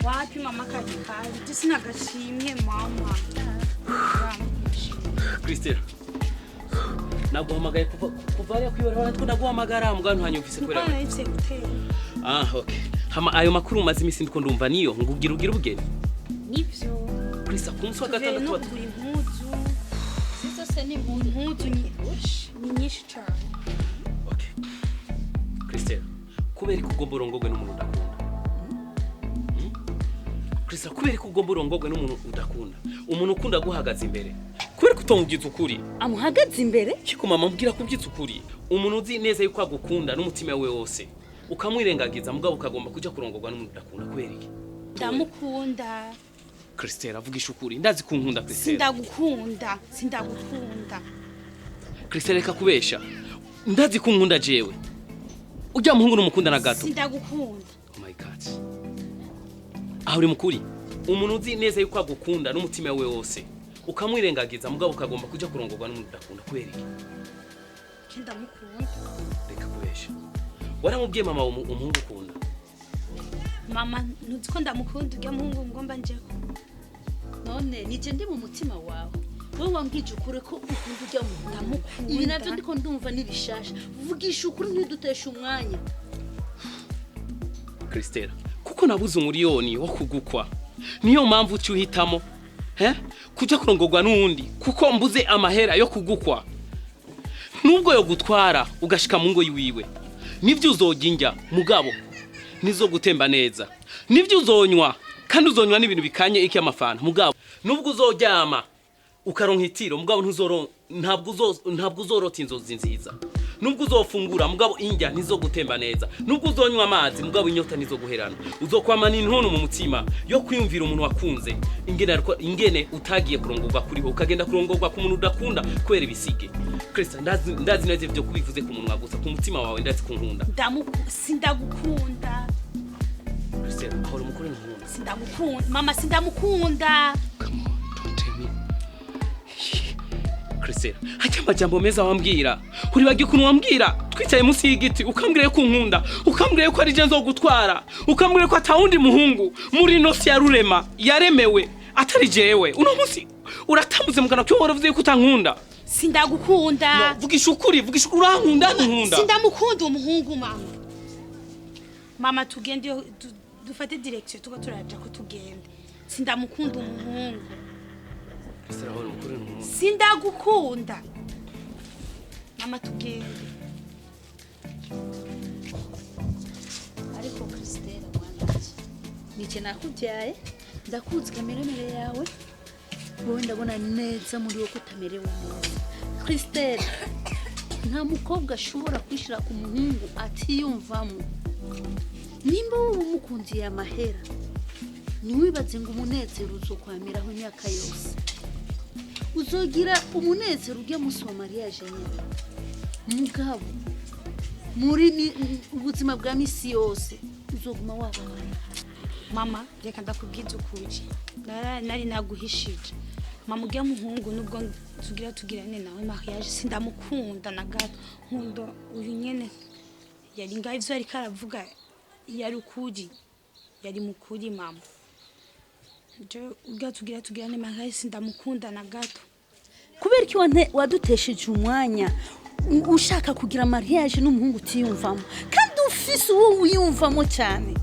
Wapi mama, kari kabi, je sinagashimye mama. Christelle, naguhamagaye kuva hariya kwibarabara, ariko ndaguhamagara mugabo ntwanyumvise kubera Nuko nahise gutera. Ah, okay. Hama ayo makuru umaze iminsi ndiko ndumva niyo ngo ugira ubugeni? Nivyo. Krista, ku munsi wa Tuvuye gatandatu no kugura impuzu. Si zose ni impuzu? Impuzu ni nyinshi cane. Okay. Christelle, kubera ko ugomba urongorwe n'umuntu udakunda? Hmm? Krista, kubera ko ugomba urongorwe n'umuntu udakunda? Umuntu ukunda guhagaze imbere. Kubera ko utomubwiza ukuri? Amuhagaze imbere? Kiko mama, mbwira kubwiza ukuri. Umuntu uzi neza yuko agukunda n'umutima we wose, ukamwirengagiza mugabo ukagomba kuja kurongorwa n'umuntu udakunda, kubera iki? Ndamukunda. Christelle, avugisha ukuri. Ndazi kunkunda, Christelle. Sindagukunda, sindagukunda. Christelle, reka kubesha. Ndazi kunkunda jewe. Ujya muhungu n'umukunda na gato. Sindagukunda. Oh my God. Aho uri mukuri. Umuntu uzi neza yuko agukunda n'umutima we wose, ukamwirengagiza mugabo ukagomba kuja kurongorwa n'umuntu udakunda, kubera iki? Je ndamukunda. Reka kubesha. Waramubwiye mama umuhungu ukunda? Mama, ntuzi ko ndamukunda urya muhungu ngomba njeko? None nije ndi mu mutima wawe? Wowe wambwije ukuri ko ukunda ujya mu Ndamukunda. Ibi navyo ndiko ndumva ni bishasha. Vugisha ukuri, ntiduteshe umwanya. Christelle, kuko nabuze umuriyoni wo kugukwa, niyo mpamvu uci uhitamo he kuja kurongorwa n'uwundi, kuko mbuze amahera yo kugukwa. Nubwo yo gutwara ugashika mu ngo yiwiwe, nivyo uzojya injya, mugabo nizo gutemba neza. Nivyo uzonywa, kandi uzonywa n'ibintu bikanye iki, amafanta, mugabo nubwo uzoryama ukaronka itiro, mugabo ntuzoro ntabwo uzorota inzozi nziza. Nubwo uzofungura, mugabo injya nizo gutemba neza. Nubwo uzonywa amazi, mugabo inyota nizo guherana. Uzokwamana intuntu mu mutima yo kwiyumvira umuntu wakunze, ingene ingene utagiye kurongorwa kuri we, ukagenda kurongorwa ku muntu udakunda kubera ibisige. Christa, ndazi neza ibyo kubivuze ku munwa gusa, ku mutima wawe ndazi kunkunda. Sindagukunda. Christa, ahora umukuru nkunda. Sindagukunda mama, sindamukunda. Come on, don't tell me. Christelle, hajya amajambo meza wambwira. Uribagiye ukuntu wambwira twicaye munsi y'igiti, ukambwira yuko unkunda, ukambwira yuko ari je nzogutwara, ukambwira ko atawundi muhungu muri ino si ya Rurema yaremewe atari jewe. Uno munsi uratambuze mu kanwa cyo waravuze yuko utankunda. Sindagukunda. No, vugisha ukuri, vugisha ukuri, urankunda, ntunkunda? Sindamukunda umuhungu mama. Mama, tugende, dufate direction tuko turaja ko tugende. Sindamukunda umuhungu. Christelle, ahora umukuru ntunkunda. Sindagukunda mama, tugende. Ariko Christelle mwananje, nije nakubyaye, ndakuzi kameremere yawe. Wowe ndabona neza muri wowe ko utamerewe neza. Christelle, nta mukobwa ashobora kwishira ku muhungu atiyumvamo. Nimba wowe umukundiye amahera, ntiwibaze ngo umunezero uzokwamiraho imyaka yose. Uzogira umunezero ujya munsi wa mariage nyine, mugabo muri ubuzima bwa misi yose uzoguma wababaye. Mama, reka ndakubwiza ukuri. Nari naguhishije mama. Ujya muhungu, nubwo tugira tugirane nawe mariage, sindamukunda na gato. Nkunda uyu nyene yari ngaho. Ivyo ariko aravuga yari ukuri, yari mukuri mama. Je ujya tugira tugirane mariage, sindamukunda na gato. Kubera iki wadutesheje umwanya ushaka kugira mariage n'umuhungu utiyumvamo, kandi ufise uwo wiyumvamo cyane?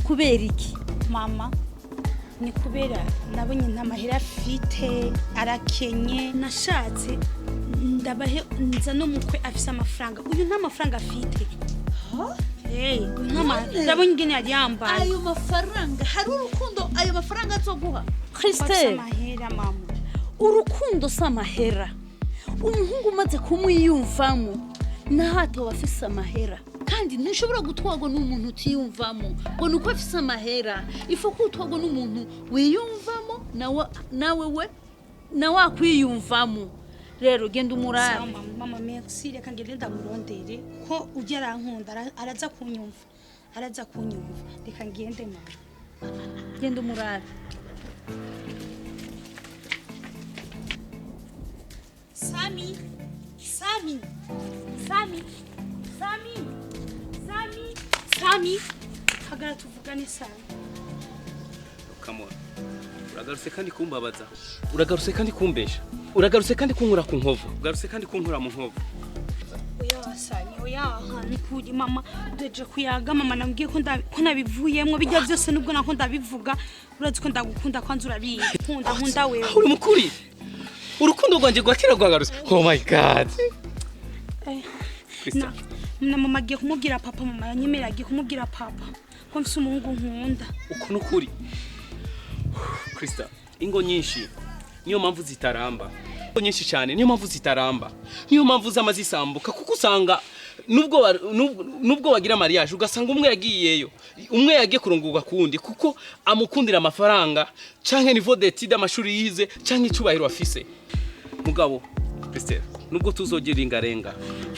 Kubera iki? Mama, ni kubera nabonye nta mahera afite, arakenye. Nashatse ndabahe nza n'umukwe afise amafaranga. Uyu nta mafaranga afite. Hey, uyu nta ndabonye ingene yari yambaye. Ayo mafaranga, hari urukundo ayo mafaranga azoguha? Afise Christelle, amahera mama. urukundo si amahera. Umuhungu umaze kumwiyumvamo, naho atoba afise amahera, kandi ntushobora gutwarwa n'umuntu utiyumvamo ngo ni uko afise amahera. Ifu ko utwarwa n'umuntu wiyumvamo, nawe we nawe akwiyumvamo. Rero genda Sawa, umurabe. Mama, mama merci. Reka ngende ndamurondere ko ujya arankunda, araza kunyumva, araza kunyumva. Reka ngende mama. Genda umurabe. Sami, Sami, Sami, Sami, Sami, Sami, hagara tuvugane Sami. Come on. Uragarutse kandi kumbabaza, uragarutse kandi kumbesha, uragarutse kandi kunkura ku nkovu, ugarutse kandi kunkura mu nkovu. Oya sani, oya, nikuri mama, deje kuyaga mama nambwiye ko ko nabivuyemwo bijya byose, nubwo nako ndabivuga, urazi ko ndagukunda, kwanza urabizi, nkunda nkunda wewe. Uri mukuri, urukundo rwanjye rwa kera rwagarutse. Oh my God. Krista. Na mama agiye kumubwira papa, mama yanyemerera, agiye kumubwira papa ko mfise umuhungu nkunda. Uko nukuri, Krista, ingo nyinshi niyo mpamvu zitaramba, ingo nyinshi cyane niyo mpamvu zitaramba, niyo mpamvu zama zisambuka, kuko usanga nubwo bagira mariage, ugasanga umwe yagiyeyo, umwe yagiye kurongorwa kuwundi kuko amukundira amafaranga canke niveau d'étude, amashuri yize, canke icubahiro afise. Mugabo Christelle, nubwo tuzogira ingarenga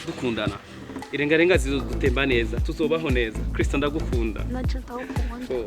dukundana, irengarenga zizodutemba neza, tuzobaho neza. Krista, ndagukunda. Naje ndagukunda. Oh.